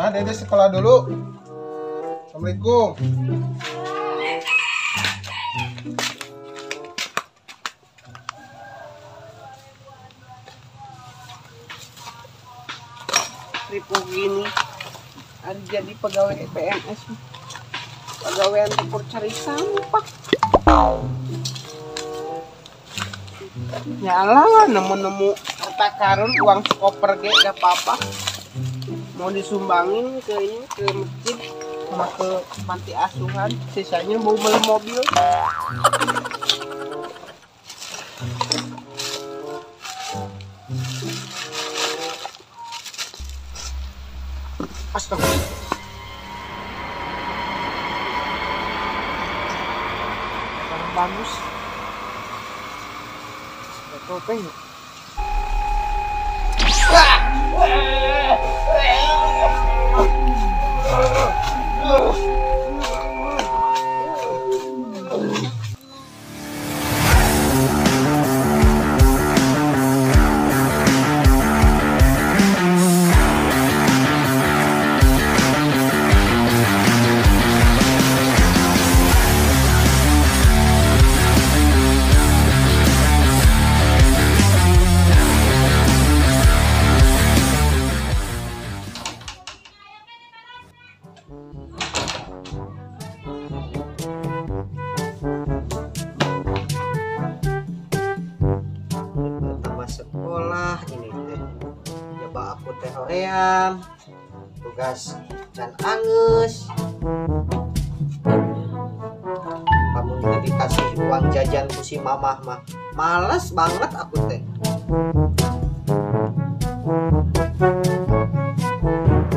Ah, Dede sekolah dulu. Assalamualaikum. Ripuh gini, ada jadi pegawai PNS, pegawai tempur cari sampah. Nyalah, nemu-nemu harta karun uang sekoper ge gak apa-apa. Mau disumbangin ke ini, ke masjid sama ke panti asuhan, sisanya mau beli mobil. Astaga. Barang bagus. Ada topeng. Sekolah ini teh coba aku teh hoream tugas dan angus kamu dikasih uang jajan ku si mamah mah males banget aku teh.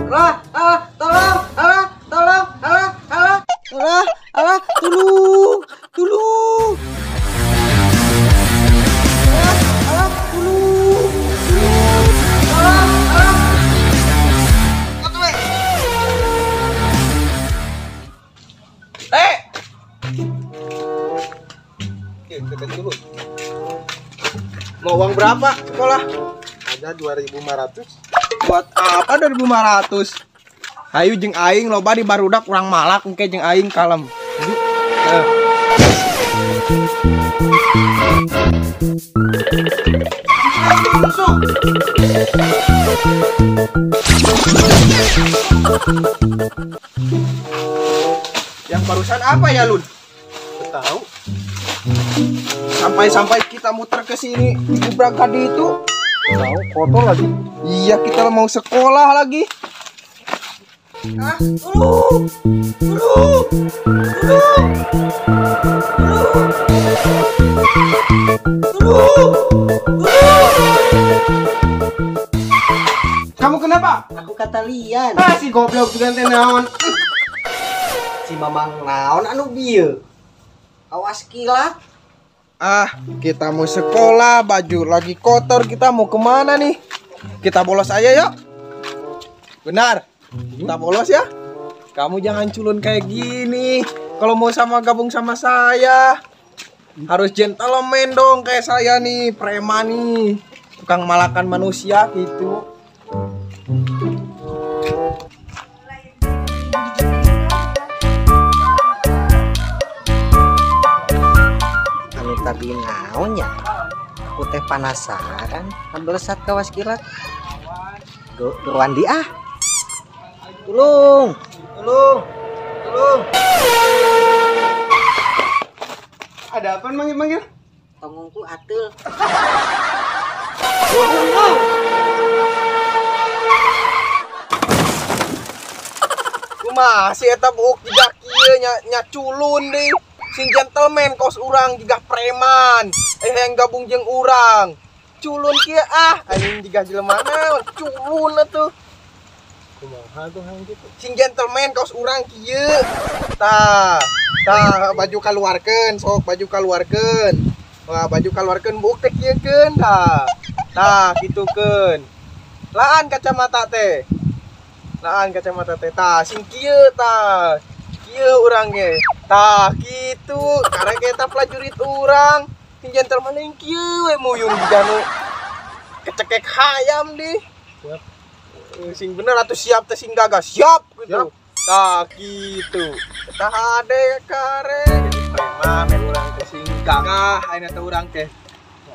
Lah, ah, tolong, alah, tolong, alah, alah, alah, alah, tolong, tolong. Mau uang berapa sekolah? Ada 2.500. Buat apa 2.500? Ayo jeung aing loba di barudak urang malak engke jeung aing kalem. Yang barusan apa ya, Lun? Tahu. Sampai-sampai kita muter ke sini digubrak tadi itu. Tahu, kotor lagi. Iya, kita mau sekolah lagi. Ah, tolong. Tolong. Tolong. Tolong. Tolong. Tolong. Kamu kenapa? Aku kata lian. Ah, si goblok juga teh naon. Si mamang naon anu bieu. Awas kilat. Ah, kita mau sekolah, baju lagi kotor, kita mau kemana nih? Kita bolos aja yuk. Benar, kita bolos ya. Kamu jangan culun kayak gini. Kalau mau sama gabung sama saya, harus gentleman dong kayak saya nih, preman nih, tukang malakan manusia gitu. Tadi naonnya aku teh penasaran melesat kawas kilat Gerwandi ah tolong tolong tolong. Ada apa manggil-manggil? Tongongku atul. Kumaha si eta buuk jiga kieu nya culun deui. Sing gentleman kos urang jiga preman. Yang gabung jeung urang. Culun kieu ah, anjing jiga jelema naon culun atuh. Kumaha tuh hang kitu? Sing gentleman kos urang kieu. Tah, tah baju kaluarkeun, sok baju kaluarkeun. Wah, baju kaluarkeun buuk teh kieukeun tah. Tah kitukeun. Laan kacamata teh. Laan kacamata teh tah sing kieu tah. Kieu urang ge. Tah kitu, karek eta prajurit urang. Sing gentleman yang kieu we muyung jiga nu kecekek hayam di. Siap. Sing bener atuh siap teh sing gagah siap gitu. Tah kitu. Tah ade kare jadi preman meh urang teh sing gagah ayeuna teh urang teh.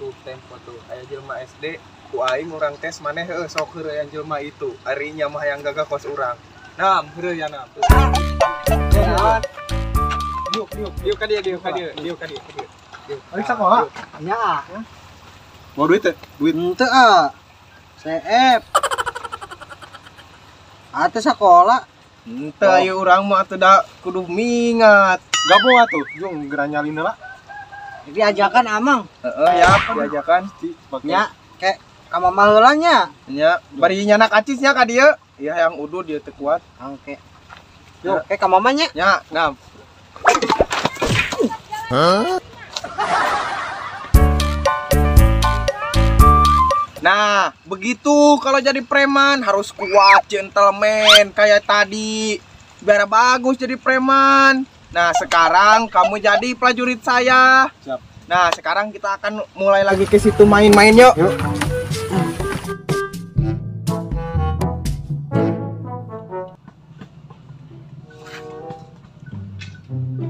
Tuh tempo tuh aya jelema SD ku aing urang tes maneh heuh sok heureuyan jelema itu. Ari nya mah hayang gagah kos urang. Nam heureuyan nam. Diuk diuk diuk ka dieu diuk ka dieu diuk ka dieu. Ari sakola? Nya. Mau duit teh? Duit henteu ah. CF. Atuh sakola. Henteu aya urang mah atuh da kudu mingat. Gabung atuh, jung geura nyalin heula. Diajakan amang. Heeh, ya diajakan. Nya, ke ka mama heula nya. Nya, bari nyanak acis nya ka dieu. Iya yang udud dia teu kuat. Angke. Yo, ke ka mama nya. Nya, nam. Hah? Nah, begitu kalau jadi preman harus kuat, gentleman kayak tadi. Biar bagus jadi preman. Nah, sekarang kamu jadi prajurit saya. Siap. Nah, sekarang kita akan mulai lagi ke situ main-main yuk. Yuk.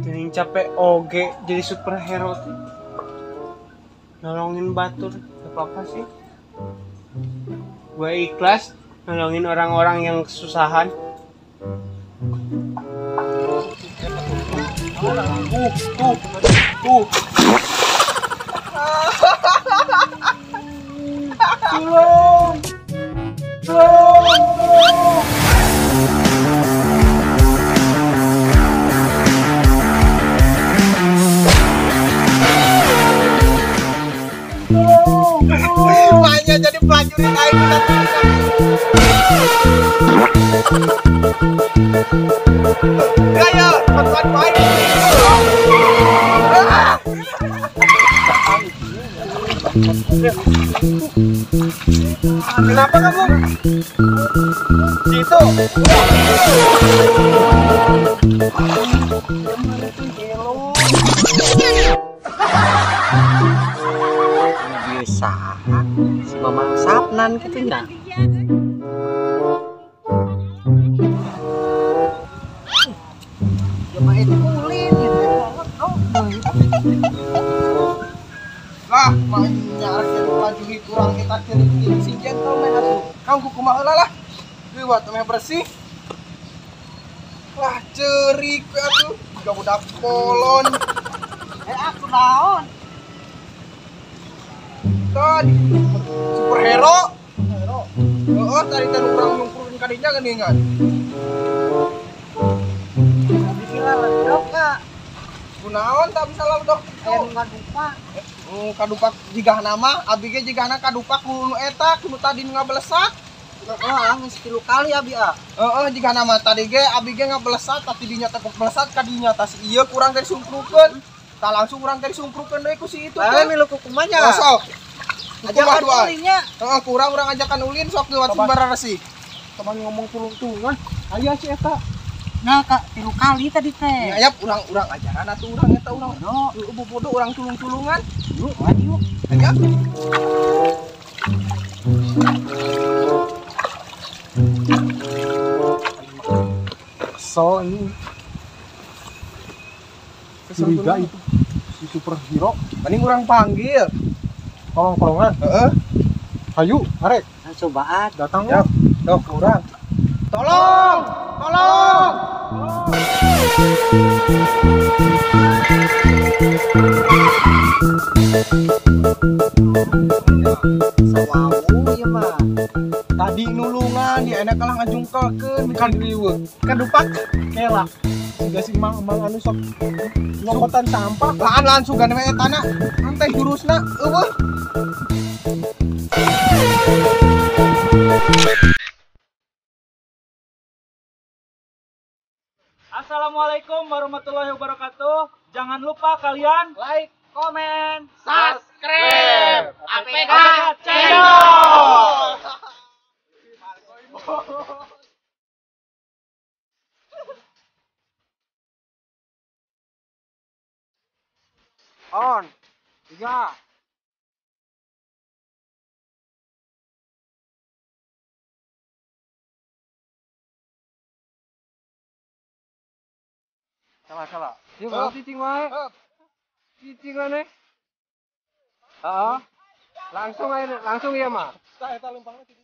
Jadi capek oge jadi superhero. Nolongin batur, gak apa-apa sih. Gue ikhlas nolongin orang-orang yang kesusahan. Tuh. Tolong. Tolong. Banyak jadi prajurit aing gaya bantuan baik. Kenapa kamu? Gitu. Bisa si Mamang Sapnan gitu nya. Ya mah itu ulin gitu. Lah, banyak jadi prajurit kurang kita kiri si gentleman atuh. Kang kumaha heula lah. Liwat meh bersih. Lah ceurik we atuh, jiga budak kolon. Aku naon? Tadi superhero. Heeh, tadi teh urang nyungkurin ka dinya geuningan. Abi kira ledok ka. Kunaon tak bisa ledok kitu? Aya nu ngadupak. Kadupak jigahna mah, abi ge jigahna kadupak ku nu eta, ku nu tadi nu ngabelesak. Heeh, geus 3 kali abi ah. Heeh, jigahna mah tadi ge abi ge ngabelesak, tapi dinya teh belesak ka dinya tah si ieu kurang teh disungkrukeun. Tah langsung urang teh disungkrukeun deui ku si itu teh. Milu ku kumaha nya? Sok. Ajakan ulinnya. Heeh, kurang urang ajakan ulin sok lewat sumber resik. Teman ngomong tulung-tulungan, aya si eta. Nah, Kak, 3 kali tadi teh. Ya, ayap urang-urang ajaran atuh urang eta urang. Bodoh urang tulung-tulungan. Yuk, ayo. Ayo. Kesel ini. Curiga itu si superhero. Mending urang panggil. Kolong-kolongan. Heeh. Hayu, arek. Nah, cobaan. Datang ya. Dok, urang. Tolong! Tolong! Sawau ieu mah. Tadi nulungan dia enak kalah ngajungkelkeun kan riweuh. Kadupak kela. Siga si mang-mang anu sok nyokotan sampah. Laan langsung gane we etana. Teh jurusna eueuh. Assalamualaikum warahmatullahi wabarakatuh. Jangan lupa kalian like, komen, subscribe APK Channel. On 3. Salah salah. Ieu mah cicing wae. Cicing maneh. Heeh. Langsung aja, langsung ya mah. Tah eta lempangna ti.